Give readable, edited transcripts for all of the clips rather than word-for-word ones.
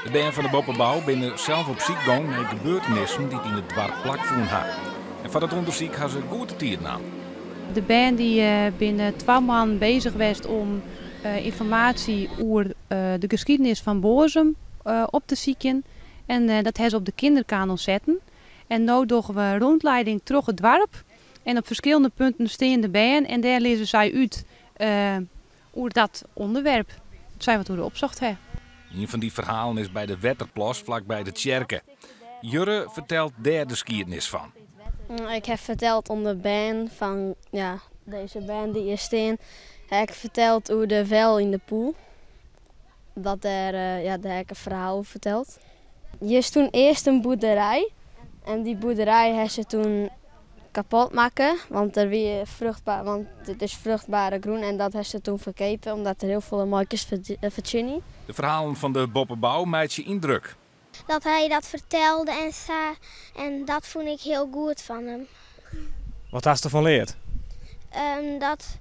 De bern fan de boppebou binne sels op syk gong nei gebeurtenissen dy't yn it doarp plakfûn ha. En foar dat ûndersyk ha se goed de tiid naam. De bern dy binne 2 moannen bezich west om ynformaasje oer de skiednis fan Boazum op te sykjen. En dat ha se op de kinderkanon setten. En no dogge we in rûnlieding troch it doarp. En op ferskillende punten stean de bern en dêr lizze sy út oer dat ûnderwerp. Sy wat oer de opsocht ha. Ien fan dy ferhalen is by de Wetterplas flakby de tsjerke. Jurre fertelt dêr de skiednis fan. Ik ha ferteld oan de bern fan, ja, dizze bern dy't hjir stean, ha ik ferteld oer de wel yn de poel. Dat dêr, ja, dêr ha ik in ferhaal oer ferteld. Hjir stie earst in boerderij en dy boerderij ha se doe kapot makke, want der wie fruchtber, want it is fruchtbere grûn en dat ha se doe ferkeape omdat der hiel folle molkes fertsjinje. De ferhalen fan de boppebou meitsje yndruk. Dat hy dat fertelde en sa en dat fûn ik hiel goed fan him. Wat hast derfan leard? Dat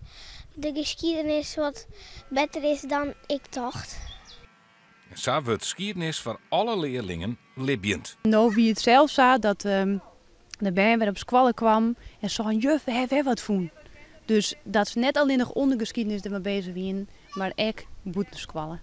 de skiednis wat better is dan ik tocht. En sa wurdt skiednis foar alle learlingen libjend. No wie it sels sa dat de bern wer op skoalle kamen en seinen: "Juf, we ha wer wat fûn." Dus dat se net allinnich ûnder skiednis dermei beuzich wienen, mar ek bûten skoalle.